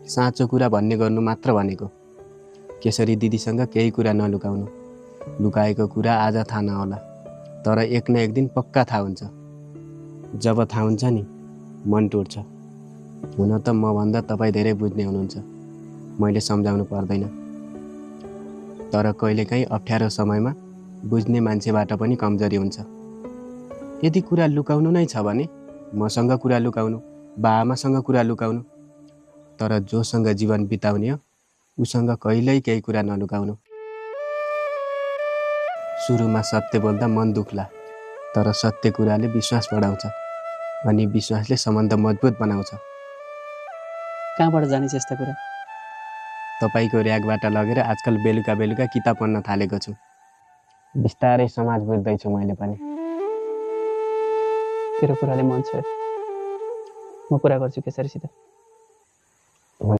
साँचो कुरा भन्ने गर्नु मात्र भनेको। केशरी दिदीसँग केही कुरा नलुकाउनु। लुकाएको कुरा आज थाहा नहोला, तर एक न एक दिन पक्का थाहा हुन्छ। जब थाहा हुन्छ नि मन टुट्छ। हुन त मभन्दा तपाईँ धेरै बुझ्ने हुनुहुन्छ, मैले सम्झाउनु पर्दैन। तर कहिलेकाहीँ अप्ठ्यारो समयमा बुझ्ने मान्छेबाट पनि कमजोरी हुन्छ। यदि कुरा लुकाउनु नै छ भने मसँग कुरा लुकाउनु, बाआमासँग कुरा लुकाउनु, तर जोसँग जीवन बिताउने हो उसँग कहिल्यै केही कुरा नलुकाउनु। सुरुमा सत्य बोल्दा मन दुख्ला, तर सत्य कुराले विश्वास बढाउँछ अनि विश्वासले सम्बन्ध मजबुत बनाउँछ। कहाँबाट जाने यस्ता कुरा? तपाईँको र्यागबाट लगेर आजकल बेलुका बेलुका किताब पढ्न थालेको छु। बिस्तारै समाज बुझ्दैछु मैले पनि। तेरो कुराले मन छ, म कुरा गर्छु केशरीसित।